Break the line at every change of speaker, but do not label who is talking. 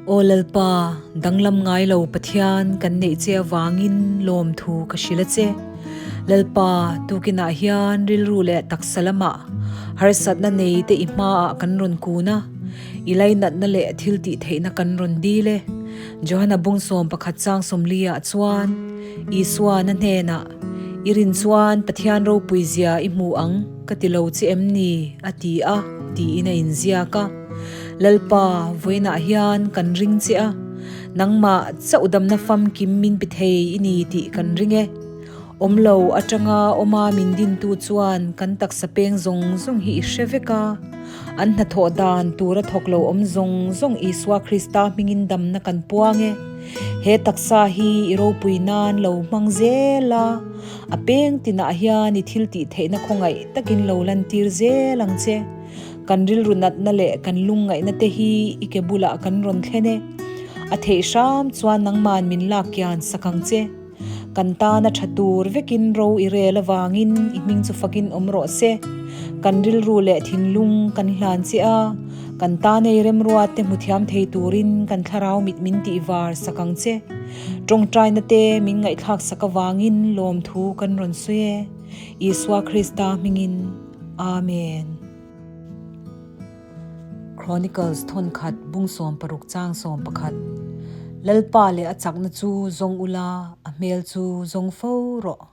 Aw Lalpa, danglam ngai lo Pathian kan neih che avangin lawmthu ka hrilh a che. Lalpa, tukinah hian rilru leh taksa lamah harsatna nei te i hmaah kan rawn kun a, i lainatna leh thil tih theihna kan rawn dil e. Johana bung 11 chang 40 ah chuan Isuan a hnenah, I rin chuan Pathian ropui zia i hmu ang ka ti lo che em ni? a ti a, tiin a inziak a. Lalpa, vawiinah hian kan ring che a, nangmah chauh damna famkim min pe thei i ni tih kan ring e. Awm lo atanga awma min dintu chuan kan taksa peng zawng zawng hi i hre vek a, an hnathawh dan tura thawk lo awm zawng zawng Isua Krista hmingin damna kan puang e. He taksa hi i ropui nan lo hmang zel a, a peng tinah hian i thil tih theihna khawngaih takin lo lantir zel ang che. Kan rilru natna leh kan lungngaihna te hi i ke bulah kan rawn thlen e. A theih hram chuan nangman min lak kian sak ang che. Kan tana tha tur vekin ro i rel avangin i hming chu fakin awm rawh se. Kan rilru leh thinlung kan hlan che a, kan tana i remrua te hmu thiam thei turin kan thlarau mit min tih var sak ang che. Tawngtaina te min ngaihthlak sak avangin lawmthu kan rawn sawi e. Isua Krista hmingin. Amen. Chronicles thawnkhat bung 60 chang 11 Lalpa leh a chakna chu zawng ula, a hmel chu zawng fo rawh.